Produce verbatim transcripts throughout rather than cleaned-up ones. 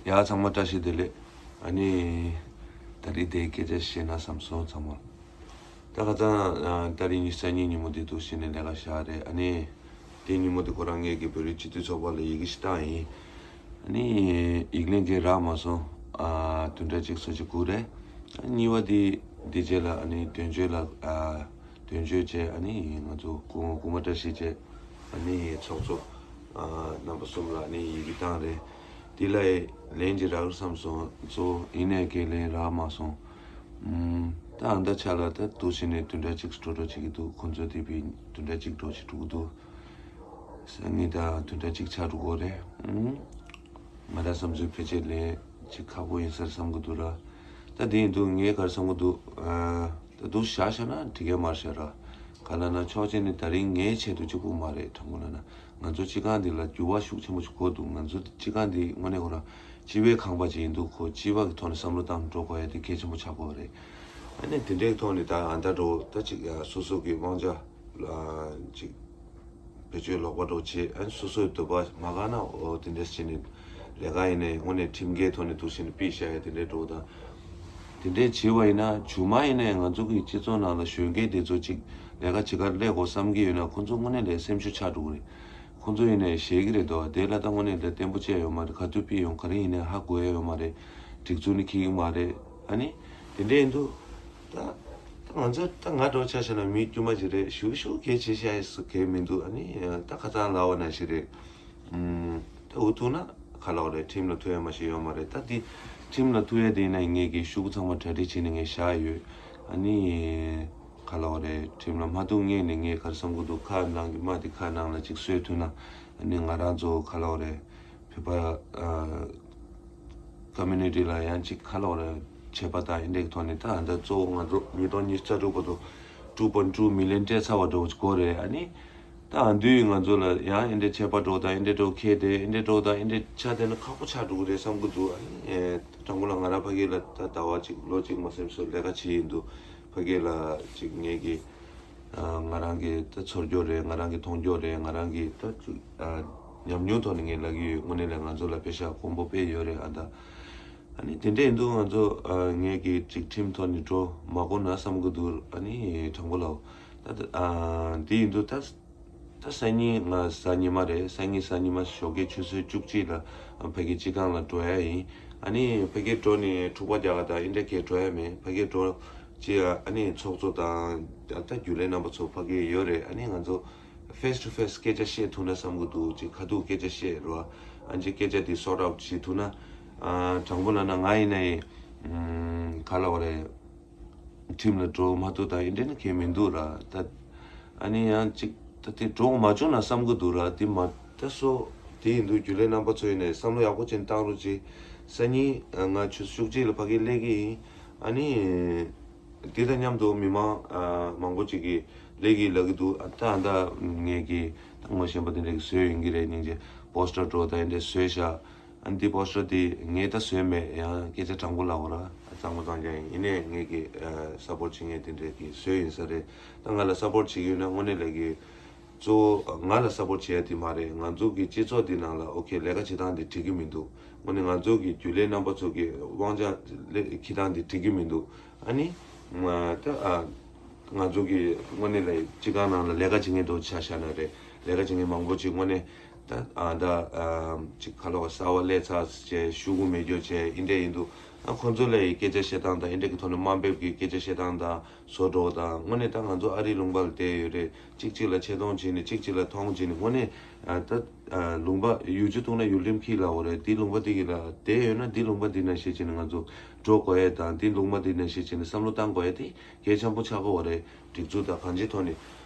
ཡ་ཚང་མ་བཀྲ་ཤིས་བདེ་ལེགས། ཨ་ནི་ད་རིང་དེ་སྐད་ཆ་བཤད་ན་བསམ་སོང་ཚང་མ། ད་ཁ་སང་ཨ་ད་རིང་ཉི་ཤུ་རྩ་གཉིས་ཉིན་མོ་དེ་འདུག་བྱས་ནས་ལས་ཀ་བཞག་རེད། ཨ་ནི་དེ་ཉིན་མོ་དེ་ཁོ་རང་ངེད་ཀྱི་བོད་རིགས་སྤྱི་མཐུན་ཚོགས་པ་ལ་ཡི་གེ་ཞིག་བཏང་ཡིན། ཨ་ནི་ཡིག་ལན་གྱི་རག་མ་སོང་། ཨ་བདུན་ཕྲག་གཅིག་སོ་གཅིག་སྒུག་རེད། ཨ་གཉིས་པ་དེ་དེ་རྗེས་ལ་ཨ་ནི་དོན་གཅོད་ལ་ཨ་དོན་གཅོད་བྱས། ཨ་ནི་ང་ཚོ་སྐུ་ངོ་སྐུ་ངོ་བཀྲ་ཤིས་བྱས། ཨ་ནི་ཚོགས་གཙོ་ཨ་རྣམ་པ་གསུམ་ལ་ཨ་ནི་ཡི་གེ་བཏང་རེད། དེ་ལ་ལན་ཅིག་རག་བསམ་སོང་། གཙོ་ཡིན་ནའི་སྐད་ལན་རག་མ་སོང་། ཨུམ། ད་ཨ་ད་ཆ་ལ་ད་འདུག་བྱས་ནས་བདུན་ཕྲག་གཅིག་འགྲོ་འགྲོ་བྱེད་ཀྱི་འདུག་ཁོང་ཚོ་དེ་བས་བདུན་ཕྲག་གཅིག་འགྲོ་བྱེད་འགྲོ་གི་འདུག་སང་ཉིན་ད་བདུན་ཕྲག་གཅིག་ཆགས་འགྲོ་གི་རེད། ཨུམ། ང་རང་བསམ་ཚུལ་ཕལ་ཆེར་ལས་ཅིག་ཁག་པོ་ཡིན་ས་རེད་བསམ་གྱི་འདུག་ར། ད་དེ་ཡིན་དུས་ངས་ག་རེ་བསམ་གྱི་འདུག་ཨ་ད་འདུག་བཞག་བཞག་ན་འགྲིག་གི་མ་རེད་ཤག་ར། ག་ལབ་ན་ཕྱོགས་གཅིག་ནས་ད་རིང་ངའི་ཆེད་དུ་གཅིག་པུ་མ་རེད། དྲང་པོ་ལབ་ན་ང་ཚོ་སྤྱི་ཁང་འདི་ལ་འགྱུར་བ་ཤུགས་ཆེན་པོ་ཞིག་དགོས་འདུག་ང་ཚོ་སྤྱི་ཁང་འདི་དངོས་གནས་ཁོ་རང་སྤྱི་པའི་ཁང་པ་ཅིག་ཡིན་དུས་ཁོ་སྤྱི་པ་གི་ཐོག་ནས་བསམ་བློ་བཏང་འགྲོ་དགོས་ཡ་དེ་གལ་ཆེན་པོ་ཆགས་དགོས་པ་རེད། ཨ་ནི་དེ་འདྲའི་ཐོག་ནས་ད་ཨ་ད་འགྲོ་ད་ཅིག་ཨ་སོ་སོ་གི་དབང་ཆ་ཨ་ཅིག་བེད་སྤྱོད་ལོག་པ་འགྲོ་བྱེད། ཨ་ནི་སོ་སོའི་འདོད་པ་མ་ཁེངས་ན་འོ་དེ་འདྲས་བྱས་ནས་ལས་ཀ་ཡིན་ནའི་དངོས་གནས་ཁྲིམས་འགལ་ཐོག་ནས་འདུག་བྱས་ནས་ཕུད་བཞག་ཡ་དེ་འདྲས་འགྲོ་དང་། དེ་འདྲས་བྱས་པ་ཡིན་ན་མཇུག་མ་ཡིན་ནའི་ང་ཚོ་གི་སྤྱི་ཚོགས་ནང་ལ་གཞོན་སྐྱེས་དེ་ཚོ་ཅིག་ལས་ཀ་བྱེད་གར་སླེབས་དགོས་བསམ་གྱི་ཡོད་ན་ཁོང་ཚོ་དངོས་གནས་ལས་སེམས་ཤུགས་ཆག་འགྲོ་གི་རེད། ཁོང་ཚོ་ཡིན་ནའི་ཞེད་ཀྱི་རེད་དོ། དེ་ལ་ད་དངོས་གནས་ལས་བརྟན་པོ་བྱས་ཡོད་མ་རེད། ག་དུས་ཕུད་ཡོང་ག་རེ་ཡིན་ནའི་ཧ་གོ་ཡ་ཡོད་མ་རེད། སྒྲིག་འཛུགས་ནི་ཁེལ་གི་མ་རེད། ཨ་ནི་དེ་འདྲས་ཡིན་དུས་ད་ད་ང་ཚོ་ད་ང་འདྲ་བོ་ཆ་བཞག་ན་མི་དཀྱུས་མ་ཅིག་རེད། ཞུ་ཞུ་གལ་ཆེ་ཤ་ཡི་སུ་གལ་མི་འདུག་ཨ་ནི་ད་ཁ་སང་ལབ་པ་ནང་བཞིན་རེད། ཨུམ། ད་འུ་ཐུག་ན་ག་ལབ་དགོས་རེད། ཁྲིམས་ལ་ཐུག་ཡ་མ་ཞིག་ཡོད་མ་རེད། ད་འདི་ཁྲིམས་ལ་ཐུག་ཡ་དེ་ཡིན་ན་ངེད་ཀྱི་ཤོག་གུ་ཚང་མ་གྲ་སྒྲིག་བྱས་ནས་ངས་བཞག་ཡོད། ཨ་ནི་ག་ལབ་དགོས་རེད། ཁྲིམས་ལ་མ་ཐུག་སྔོན་ནས་ངས་ག་རེ་བསམ་གྱི་འདུག་ཁ་ནང་གི་དམག་དེ་ཁ་ནང་ལ་ཅིག་གསོལ་ཐུབ་ན། ཨ་ནི་ང་རང་ཚོ་ག་ལབ་དགོས་རེད། བོད་པ་ཨ། ཀོ་མུ་ནི་ཊི་ལ་ཡང་ཅིག་ག་ལབ་དགོས་རེད། བྱས་པ་དང་ཨིན་དེ་གི་ཐོག་ནས་ད་ཨ་ད་གཙོ་བོ་ང་ཚོ་ཉིས་སྟོང་ཉི་ཤུ་རྩ་དྲུག་བར་དུ་ཊུ་པོན་ཊུ་མི་ལི་ཡན་སྤྲད་ཚར་བ་འདྲ་བོ་ཅིག་དགོས་རེད། ཨ་ནི་ད་ཨ་འདུས་ང་ཚོ་ལ་ཡང་ཨིན་དེ་བྱས་པ་འདྲ་བོ་དང་ཨིན་དེ་འདྲ་བོ་ཁེལ་ཏེ་ཨིན་དེ་འདྲ་བོ་དང་ཨིན་དེ་ཆ་དེ་ན་ཁག་པོ་ཆགས་འགྲོ་གི་རེད་བསམ་གྱི་འདུག་ཨ་ནི་དྲང་པོ་ལ་ང་རང་ཕ་གི་ལ་ད་ཟླ་བ་གཅིག་ལོ་གཅིག་མ་ཟིན་སོ་ལས་ཀ་བྱེད་ཡིན་འདུག་ཕ་གི་ལ་ཅིག་ངེད་ཀྱི་ང་རང་གི་ད་ཚོར་སྐྱོ་རེད། ང་རང་གི་མཐོང་སྐྱོ་རེད། ང་རང་གི་ད་ཉམས་མྱོང་ཐོག་ནས་ངས་ལབ་ཀྱི་ཡོད། དངོས་གནས་ལ་ང་ཚོ་ལ་དཔེ་ཤག་དཀོན་པོ་དཔེ་ཡོད་རེད། ཨ་ད་ཨ་ནི་དེ་འདྲ་ཡིན་དུས་ང་ཚོ་ངས་ཀྱི་ཅིག་ཁྲིམས་ཐོག་ནས་འགྲོ་མ་དགོས་ན་བསམ་གི་འདུག་ཨ་ནི་དྲང་པོ་ལབ་ད་དེ་ཡིན་དུས་ད་ད་སང་ཉིན་ང་གཟའ་ཉི་མ་རེད། སང་ཉིན་གཟའ་ཉི་མ་ཞོགས་ཀས་ཆུ་ཚོད་བཅུ་གཅིག་ལ་ཕ་གི་སྤྱི་ཁང་ལ་འགྲོ་ཡ་ཡིན། ཨ་ནི་ཕ་གི་འགྲོ་ནས་འཁྲུག་པ་རྒྱག་ག་ད་ཨིན་དྲ་གས་འགྲོ་ཡ་མེད། ཕ་གི་འགྲོ་ཅི་ཨ་ནི་ཚོགས་གཙོ་དང་ད་རྒྱུན་ལས་རྣམ་པ་ཚོ་ཕ་གི་ཡོད་རེད། ཨ་ནི་ང་ཚོ་face to face སྐད་ཆ་བཤད་ཐུབ་ན་བསམ་གི་འདུག་ཅིག་ཁ་ཐུག་སྐད་ཆ་བཤད་རོགས། ཨ་ཅིག་སྐད་ཆ་དེ་sort out བྱེད་ཐུབ་ན་ཨ་དྲང་པོ་ལབ་ན་ང་ཡིན་ན་ཡིན་ག་ལབ་དགོས་རེད། ཁྲིམས་ལ་འགྲོ་མ་ཐུབ་དང་ཨིན་དྲ་ནི་གལ་མི་འདུག་ར། ད་ཨ་ནི་ཡང་ཅིག་ད་དེ་འགྲོ་མ་བྱུང་ན་བསམ་གི་འདུག་ར། དེ་མ་ད་སོ་དེ་ཡིན་དུས་རྒྱུན་ལས་རྣམ་པ་ཚོ་ཡིན་ནས་བསམ་བློ་ཡག་པོ་ཅན་བཏང་རོགས་གྱིས། སང་ཉིན་ང་ཆུ་ཚོད་བཅུ་གཅིག་ལ་ཕ་གི་སླེབས་ཀྱི་ཡིན། ཨ་ནི། འདི་དང་མཉམ་དུ་མི་མང་ཨ་མང་པོ་ཅིག་གིས་ལས་ཀྱི་ལབ་ཀྱི་འདུག་ཨ་ད་ཨ་ད་ངས་ཀྱི་ད་ངོ་ཤེས་པ་དེ་འདྲ་གི་བཟོས་ཡོང་གི་རེད། སྙིང་རྗེ་པོ་སི་ཊར་འགྲོ་ད་ཡིན་འདྲ་བཟོས་བཞག་ཨ་འདི་པོ་སི་ཊར་དེ་ངས་ད་བཟོས་མེད། ཡང་སྐད་ཆ་དྲང་པོ་ལབ་དགོས་ར། ཨ་གཙང་མ་གཙང་རྐྱང་ཡིན། ཡིན་ནའི་ངས་ཀྱི་ཨ་སཔོར་ཊི་བྱེད་མཁན་དེ་འདྲ་གི་བཟོས་ཡིན་ས་རེད། ད་ང་ལ་སཔོར་ཊི་བྱེད་ཀྱི་ཡོད་ན་དངོས་གནས་ལས་ཀྱི་གཙོ་བོ་ང་ལ་སཔོར་ཊི་བྱེད་ཡ་དེ་མ་རེད། ང་ཚོ་གི་སྤྱི་ཚོགས་འདི་ནང་ལ་ཨོ་ཁེ་ལས་ཀ་བྱེད་སྟངས་འདི་འགྲིག་གི་མི་འདུག་དངོས་གནས་ང་ཚོ་གི་རྒྱུན་ལས་རྣམ་པ་ཚོ་གི་དབང་ཆ་ལས་འཁྱེར་སྟངས་འདི་འགྲིག་གི་མི་འདུག་ཨ་ནི། ང་ད་ཨ་ང་ཚོ་གི་དངོས་གནས་ལ་སྤྱི་ཁང་ནང་ལ་ལས་ཀ་བྱེད་མཁན་དུ་ཆ་བཞག་ན་རེད། ལས་ཀ་བྱེད་མཁན་མང་པོ་ཅིག་དངོས་གནས་ད་ཨ་ད་ཨ་ཅིག་ཁ་ལོ་བ་གསར་བ་སླེབས་ཚར་བྱས་ཤོག་གུ་མེད་རྒྱུ་བྱས་ཨིན་འདྲ་ཡིན་འདུག་ཨ་ཁོང་ཚོ་ལ་ཡི་སྐད་ཆ་བཤད་སྟངས་དང་ཨིན་འདྲ་གི་ཐོག་ནས་དམའ་འབེབས་ཀྱི་སྐད་ཆ་བཤད་སྟངས་དང་བཟོ་འདྲ་བོ་དང་། དངོས་གནས་ད་ང་ཚོ་ཨ་རིའི་ལུང་པ་ལ་བསྡད་ཡོད་རེད། གཅིག་གཅིག་ལ་ཆེ་མཐོང་བྱས་ནས་གཅིག་གཅིག་ལ་མཐོང་བྱས་ནས་དངོས་གནས་ཨ་ད་ཨ་ལུང་པ་ཡུལ་ཆུ་བཏུང་ན་ཡུལ་ཁྲིམས་འཁྱེར་ལབ་དགོས་རེད། འདི་ལུང་པ་འདི་གི་ལ་བསྡད་ཡོད་ན་འདི་ལུང་པ་འདི་ནང་བཞིན་བྱས་ནས་ང་ཚོ་འགྲོ་དགོས་ཡས་དང་འདི་ལུང་པ་འདི་ནང་བཞིན་བྱས་ནས་བསམ་བློ་བཏང་དགོས་ཡས་དེ་གལ་ཆེན་པོ་ཆགས་ཀྱི་ཡོད་རེད། སྒྲིག་འཛུགས་དང་གང་ཅིའི་ཐོག་ནས།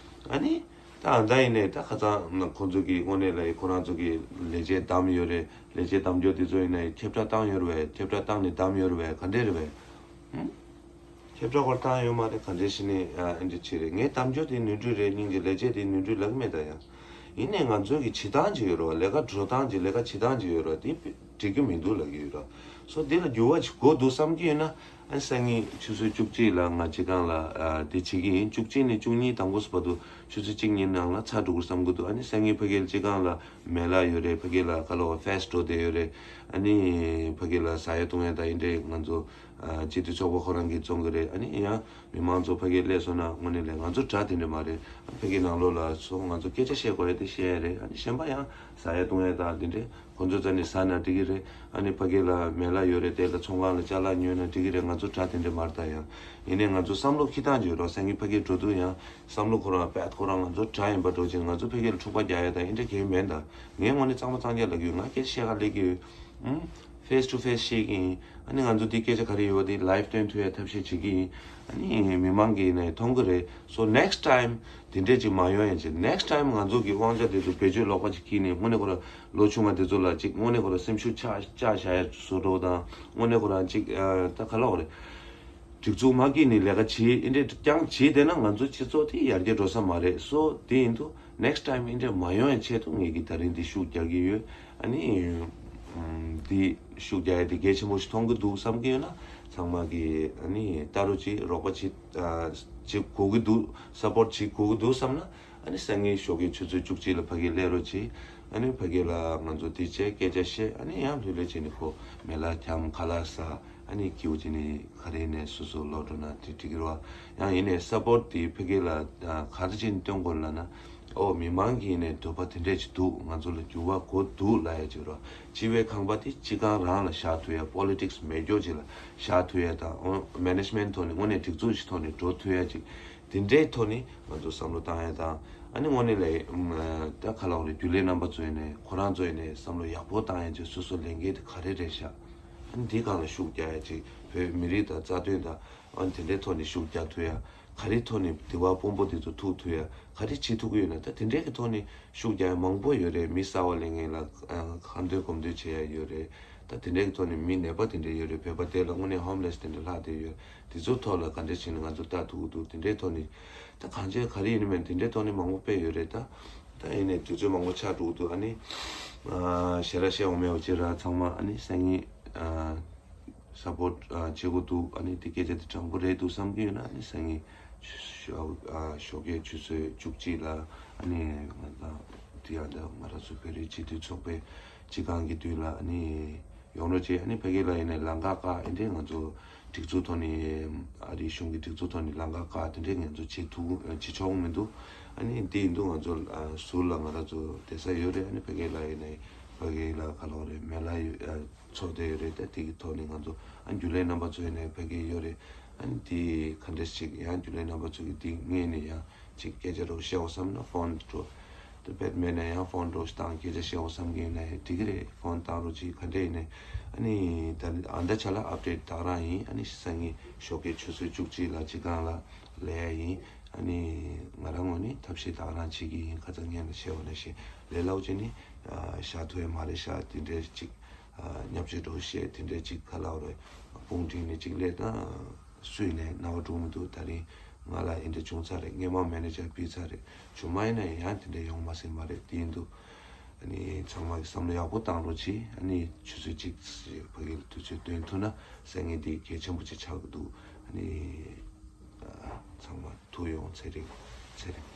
ཨ་ནི་ད་ཨ་ད་ཡིན་ནའི་ད་ཁ་སང་ཁོང་ཚོ་གི་དངོས་གནས་ལ་ཁོ་རང་ཚོ་གི་ལས་བྱེད་བདམས་ཡོད་རེད། ལས་བྱེད་བདམས་རྒྱུ་དེ་ཚོ་ཡིན་ནའི་ཁྱབ་བསྒྲགས་བཏང་ཡོད་རེད་པས། ཁྱབ་བསྒྲགས་བཏང་ནས་བདམས་ཡོད་རེད་པས། ག་འདྲས་རེད་པས། ཧུམ། ཁྱབ་བསྒྲགས་སྐོར་བཏང་ཡོད་མ་རེད། ག་འདྲས་ཤི་ནས་ཨ་འདྲས་བྱས་རེད། ངས་བདམས་རྒྱུ་དེ་ནོར་འཁྲུལ་རེད། སྙིང་རྗེ་ལས་བྱེད་དེ་ནོར་འཁྲུལ་ལབ་ཀྱི་མེད་ད་ཡ། ཡིན་ནའི་ང་ཚོ་གི་བྱེད་སྟངས་ཅིག་ཡོད་རེད་པ། ལས་ཀ་འགྲོ་སྟངས་ཅིག་ལས་ཀ་བྱེད་སྟངས་ཅིག་ཡོད་རེད་པ། དེ་ འགྲིག་གི་མི་འདུག་ལབ་ཀྱི་ཡོད་ར། སོ་འདི་ལ་འགྱུར་བ་ཞིག་དགོས་འདུག་བསམ་གྱི་ཡོད་ན། ཨ་སང་ཉིན་ཆུ་ཚོད་བཅུ་གཅིག་ལ་ང་སྤྱི་ཁང་ལ་ཨ་དེ་བྱེད་ཀྱི་ཡིན། བཅུ་གཅིག་ནས་བཅུ་གཉིས་དང་པོ་སུ་བར་དུ་ཆུ་ཚོད་གཅིག་གཉིས་ནང་ལ་ཚར་འགྲོ་དགོས་བསམ་གྱི་འདུག་ཨ་ནི་སང་ཉིན་ཕ་གིར་སྤྱི་ཁང་ལ་མེ་ལ་ཡོད་རེད། ཕ་གི་ལ་ཁ་ལོ་ཧྥེ་སི་འགྲོ་བསྡད་ཡོད་རེད། ཨ་ནི་ཕ་གི་ལ་ཟ་ཡ་བཏུང་ཡ་དང་ཡིན་འདྲེ་ང་ཚོ་ཨ་སྤྱི་འཐུས་ཚོགས་པ་ཁོ་རང་གིས་བཙོང་གི་རེད། ཨ་ནི་ཡང་མི་མང་ཚོ་ཕ་གིར་སླེབས་སོང་ན་དངོས་གནས་ལས་ང་ཚོ་དགྲ་དེ་འདྲ་མ་རེད། ཕ་གི་ནང་ལོགས་ལ་སོང་ང་ཚོ་སྐད་ཆ་བཤད་དགོས་ཡ་དེ་བཤད་ཡ་རེད། ཨ་ནི་གཞན་པ་ཡང་ཟ་ཡ་བཏུང་ཡ་དང་དེ་འདྲས་ཁོ་ཚོ་རྩ་ནས་ཟ་ན་འགྲིག་གི་རེད། ཨ་ནི་ཕ་གི་ལ་མེ་ལ་ཡོད་རེད། དེ་ལ་ཚོང་ཁང་ལ་ཅ་ལག་ཉོས་ན་འགྲིག་གི་རེད། ང་ཚོ་དགྲ་དེ་འདྲས་མ་རེད། ད་ཡང་ཡིན་ནའི་ང་ཚོ་བསམ་བློ་འཁྱེར་སྟངས་ཅིག་ཡོད་རོགས། སང་ཉིན་ཕ་གིར་འགྲོ་དུས་ཡང་བསམ་བློ་ཁོ་རང་པད་ཁོ་རང་ང་ཚོ་དགྲ་ཡིན་པ་འགྲོ་ཅིག་ང་ཚོ་ཕ་གི་ལ་འཁྲུག་པ་རྒྱག་ཡ་དང་ཡིན་འདྲ་གང་ཡང་མེད་ད། ངས་དངོས་གནས་གཙང་མ་གཙང་རྐྱང་ལབ་ཀྱི་ཡོད། ང་སྐད་ཆ་བཤད་ག་སླེབས་ཀྱི་ཡོད། ཨུམ། ཕེ་སི་ཊུ་ཕེ་སི་བཤད་ཀྱི་ཡིན། ཨ་ནི་ང་ཚོ་འདི་སྐད་ཆ་ག་རེ་ཡོད་པ་དེ་ལའེབ་སྟོན་ཐུབ་ཡ་ཐབས་ཤེས་བྱེད་ཀྱི་ཡིན། ཨ་ནི་མི་མང་གིས་ནས་མཐོང་གི་རེད། So next time དེ་འདྲས་ཅིག་མ་ཡོང་ཡ་ཅིག next time ང་ཚོ་གི་དབང་ཆ་དེ་ཚོ་བེད་སྤྱོད་ལོག་པ་ཅིག་བགྱིས་ནས་དངོས་གནས་ཁོ་ར་ལོ་ཆུང་བ་དེ་ཚོ་ལ་ཅིག་དངོས་གནས་ཁོ་ར་སེམས་ཤུགས་ཆག་ཆག་བྱ་ཡ་བཟོ་འདྲ་དང་དངོས་གནས་ཁོ་ར་ཅིག་ཨ་ད་ག་ལབ་དགོས་རེད། སྒྲིག་འཛུགས་མ་བགྱིས་ནས་ལས་ཀ་བྱེད་ཨེ་འདྲས་རྐྱང་བྱེད་བསྡད་ན་ང་ཚོ་སྤྱི་ཚོགས་དེ་ཡར་རྒྱས་འགྲོ་ས་མ་རེད། So དེ་ཡིན་དུས་next time ཨེ་འདྲས་མ་ཡོང་ཡ་ཆེད་དུ་ངས་ཀྱི་ད་རིང་འདི་ཤུགས་རྒྱག་གི་ཡོད། ཨ་ནི་ཨམ་འདི་ཤུགས་རྒྱག་ཡ་དེ་གལ་ཆེན་པོ་ཞིག་མཐོང་གི་འདུག་བསམ་གྱི་ཡོད་ན་ཚང་མ་གིས་ཨ་ནི་ལྟ་རོགས་གྱིས་རོགས་པ་བྱེད་ཨ་བྱེད་དགོས་ཀྱི་འདུག་སཔོར་ཊི་བྱེད་དགོས་ཀྱི་འདུག་བསམ་ན། ཨ་ནི་སང་ཉིན་ཞོགས་ཀའི་ཆུ་ཚོད་བཅུ་གཅིག་ལ་ཕ་གིར་སླེབས་རོགས་གྱིས། ཨ་ནི་ཕ་གི་ལ་ང་ཚོ་དེ་བྱས་སྐད་ཆ་བཤད། ཨ་ནི་ཡང་ལྷོད་ལྷོད་བྱས་ནས་ཁོ་མེ་ལ་འཁྱམ་ཁ་ལག་ཟ། ཨ་ནི་སྐྱིད་པོ་བྱས་ནས་ག་རེ་ནས་སོ་སོ་ལོག་འགྲོ་ན་དེ་འགྲིག་གི་རེད་བ། ཡང་ཡིན་ནའི་སཔོར་ཊི་དེ་ཕ་གི་ལ་ག་རེ་བྱས་ནས་སྟོན་དགོས་ལབ་ན། ཨོ་མི་མང་གི་ཡིན་ནའི་འདོད་པ་དེ་འདྲས་ཅིག་འདུག་ང་ཚོ་ལ་འགྱུར་བ་དགོས་འདུག་ལབ་ཡ་ཅིག་རེད་བ། སྤྱི་པའི་ཁང་པ་དེ་སྤྱི་ཁང་རང་ལ་བཞག་ཐུབ་ཡ་པོ་ལི་ཊིག་སི་མེད་སྐྱོ་ཅིག་ལ་བཞག་ཐུབ་ཡ་དང་ཨོ་མེ་ནེ་ཇི་མེན་ཊི་ཐོག་ནས་དངོས་གནས་སྒྲིག་འཛུགས་ཤིག་ཐོག་ནས་འགྲོ་ཐུབ་ཡ་ཅིག་དེ་འདྲའི་ཐོག་ནས་ང་ཚོ་བསམ་བློ་བཏང་ཡ་དང་། ཨ་ནི་དངོས་གནས་ལ་ད་ག་ལབ་དགོས་རེད། རྒྱུན་ལས་རྣམ་པ་ཚོ་ཡིན་ནའི་ཁོ་རང་ཚོ་ཡིན་ནའི་བསམ་བློ་ཡག་པོ་བཏང་ཡ་ཅིག་སོ་སོ་ལས་འགན་དེ་ག་རེ་རེད་ཤག་ཨ་ནི་དེ་སྒང་ལ་ཤུགས་རྒྱག་ཡ་ཅིག་བོད་མི་རིགས་དང་རྩ་དོན་དང་ཨ་ནི་དེ་འདྲའི་ཐོག་ནས་ཤུགས་རྒྱག་ཐུབ་ཡ། ག་རེ་ཐོག་ནས་དེ་བ་དཔོན་པོ་དེ་ཚོ་ཐུག་ཐུབ་ཡ། ག་རེ་བྱེད་ཐུབ་ཀྱི་ཡོད་ན་ད་དེ་འདྲའི་གི་ཐོག་ནས་ཤུགས་རྒྱག་ཡ་མང་པོ་ཡོད་རེད། མི་གསར་པ་སླེབས་མཁན་ལ་ཨ་ཁ་འདོན་གོམ་འདོན་བྱེད་ཡ་ཡོད་རེད། ད་དེ་འདྲའི་གི་ཐོག་ནས་མི་ནད་པ་དེ་འདྲ་ཡོད་རེད། བོད་པ་དེ་ལ་དངོས་གནས་ཧོམ་ལེ་སི་དེ་འདྲ་ལྷག་བསྡད་ཡོད། དེ་ཚོའི་ཐོག་ལ་ག་འདྲ་བྱས་ནས་ང་ཚོ་ལྟ་ཐུབ་ཀྱི་འདུག་དེ་འདྲའི་ཐོག་ནས་ད་གང་བྱས་ག་རེ་ཡིན་ནི་མིན་དེ་འདྲའི་ཐོག་ནས་མང་པོ་སྤེལ་ཡོད་རེད། ད་ད་ཡིན་ནའི་དུས་ཚོད་མང་པོ་ཆགས་འགྲོ་གི་འདུག་ཨ་ནི་ཨ་ཞེ་དྲག་བཤད་འོང་མེད་འོ་ཅི་ར་ཚང་མ་ཨ་ནི་སང་ཉིན་ཨ་སཔོར་ཊི་ཨ་བྱེད་དགོས་འདུག་ཨ་ནི་དེ་སྐད་ཆ་དེ་དྲང་པོ་རེད་འདུག་བསམ་གྱི་ཡོད་ན་ཨ་ནི་སང་ཉིན་ཞོགས་ཨ་ཞོགས་ཀའི་ཆུ་ཚོད་བཅུ་གཅིག་ལ་ཨ་ནི་ང་དང་དེ་ཡང་ད་ང་རང་ཚོ་བོད་རིགས་སྤྱི་འཐུས་ཚོགས་པའི་སྤྱི་ཁང་གི་མདུན་ལ་ཨ་ནི་ཡོང་རོགས་བྱེད། ཨ་ནི་ཕ་གི་ལ་ཡིན་ནའི་ལམ་ཁ་བཀག་ཨེ་འདྲས་ང་ཚོ་སྒྲིག་འཛུགས་ཐོག་ནས་ཨ་རིའི་གཞུང་གི་སྒྲིག་འཛུགས་ཐོག་ནས་ལམ་ཁ་བཀག་དེ་འདྲས་ང་ཚོ་བྱེད་ཐུབ་བྱེད་ཆོག་གི་མི་འདུག་ཨ་ནི་དེ་ཡིན་དུས་ང་ཚོ་ཨ་ཟུར་ལ་ང་རང་ཚོ་བསྡད་ས་ཡོད་རེད། ཨ་ནི་ཕ་གི་ལ་ཡིན་ནའི་ཕ་གི་ལ་ག་ལབ་དགོས་རེད། མེ་ལ་ཡོད་ཨ་ཚོགས་སྡེ་ཡོད་རེད། ད་དེ་གི་ཐོག་ནས་ང་ཚོ་ཨ་རྒྱུན་ལས་རྣམ་པ་ཚོ་ཡིན་ནའི་ཕ་གི་ཡོད་རེད། ཨ་ནི་དེ་ག་འདྲས་ཅིག་ཡང་རྒྱུན་ལས་རྣམ་པ་ཚོ་གི་དེ་སྔོན་ནས་ཡང་ཅིག་སྐད་ཆ་རོགས་བཤད་འོ་བསམ་ན་ཕོན་འགྲོ། དེ་བེད་མེད་ན་ཡང་ཕོན་འགྲོ་བཏང་སྐད་ཆ་བཤད་འོ་བསམ་གྱི་ཡོད་ན་ཡང་འགྲིག་གི་རེད། ཕོན་བཏང་རོགས་གྱིས་ག་འདྲས་ཡིན་ནའི། ཨ་ནི་ད་ཨ་ད་ཆ་ལ་ཨབ་ཌེཊ་དག་རང་ཡིན། ཨ་ནི་སང་ཉིན་ཞོགས་ཀའི་ཆུ་ཚོད་བཅུ་གཅིག་ལ་སྤྱི་ཁང་ལ་སླེབས་ཡ་ཡིན། ཨ་ནི་ང་རང་ངོས་ནས་ཐབས་ཤེས་དག་རང་བྱེད་ཀྱི་ཡིན། ཁ་སང་ཉིན་ལ་བཤད་པ་ནང་བཞིན་ལས་སླ་པོ་ཅིག་ནི་བཞག་ཐུབ་ཡ་མ་རེད་ཤག་དེ་འདྲས་ཅིག་བརྙས་བཅོས་འགྲོ་བཤད་དེ་འདྲས་ཅིག་ག་ལབ་རེད། དཔུང་སྒྲིག་ནས་ཅིག་སླེབས་ན། སུ་ཡིན་ནའི་རྣ་བ་འགྲོ་མི་འདུག་ད་རིང་ང་ལ་ཨེ་འདྲ་བྱུང་ཚར་རེད། སྔོན་མ་མེ་ནེ་ཇར་ཕུད་ཚར་རེད། ཆུང་མ་ཡིན་ན་ཡང་དེ་འདྲ་ཡོང་མ་སྲིད་མ་རེད། དེ་ཡིན་དུས་ཨ་ནི་ཚང་མ་གི་བསམ་བློ་ཡག་པོ་བཏང་རོགས་གྱིས། ཨ་ནི་ཆུ་ཚོད་གཅིག་ཕ་གི་ལ་དུས་ཚོད་འདོན་ཐུབ་ན་སང་ཉིན་དེ་གལ་ཆེན་པོ་ཅིག་ཆགས་ཀྱི་འདུག་ཨ་ནི་ཨ་ཚང་མ་ཐུགས་ཡོང་། ཚེ་རིང་། ཚེ་རིང་།